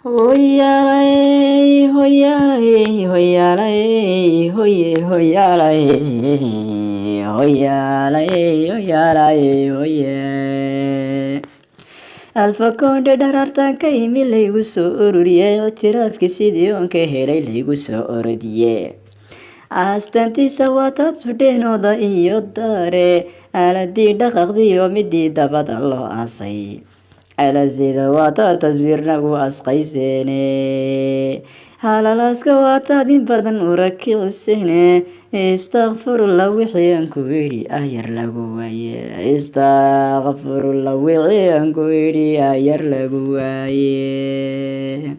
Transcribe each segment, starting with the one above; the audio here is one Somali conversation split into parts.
Hoyaalay, hoyaalay, hoyaalay, hoye, hoyaalay, hoyaalay, hoyaalay, hoye. Alfa Konde dharaartan ka imi laygu soo ururiyey, ictiraafkii sidii oon ka helay laygu soo orodiye. Aastantiisa waataad sudheenooda iyo daare, aaladii dhaqaqdiyo midii dabada loo aasay. Alasida waataad taswiirnagu asqayseene, halalaaska waataad in badan urakicisene. Istakfirullah wixii aan ku idhi ayar lagu waaye, istakfirullah wixii aan ku idhi ayar lagu waaye.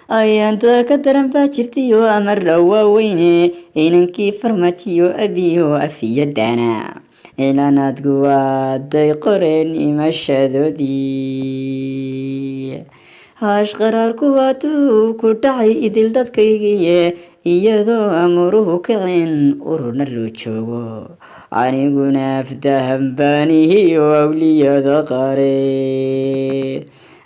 Ayaanta ka daran baa jirtayo amar waaweyne, inankii Farmaajiyo abiyo afiyadana ilaanaadku waaday qoreen imashadoodii. Haash qaraarku waatuu ku dhacay idil dadkaygiiye, iyadoo amuruhu kaceen ururna loo joogo, aniguna afdahan baanihiyo awliyada qare.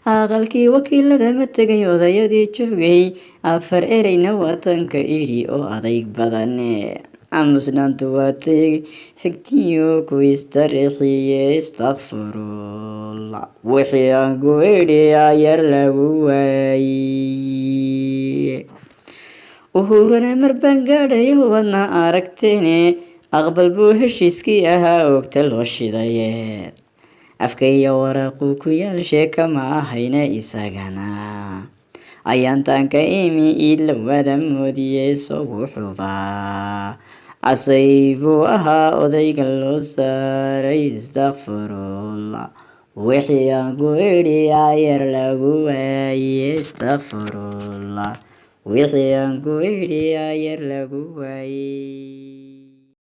Aqalkii wakiilada ma tegay odayadii joogay, afar ereyna waatanka idhi oo adayg badane. Aamusnaantu waatay xigtiyo ku istarixiye, istakfirullah wixii aan ku idhi ayar lagu waayey. Uhurana mar baan gaadhayo wadna aragteene, aqbal buu heshiiskii ahaa oogta loo shidaye. Afka iyo waraaquu ku yaal sheeka ma ahayne, isagana ayaantaanka imi iidla wada moodiye. Wuxuuba casay buu ahaa odayga loo saaray, istakfirullah wixii aan ku idhi ayar lagu waaye, istakfirullah wixii aan ku idhi ayar lagu waayey.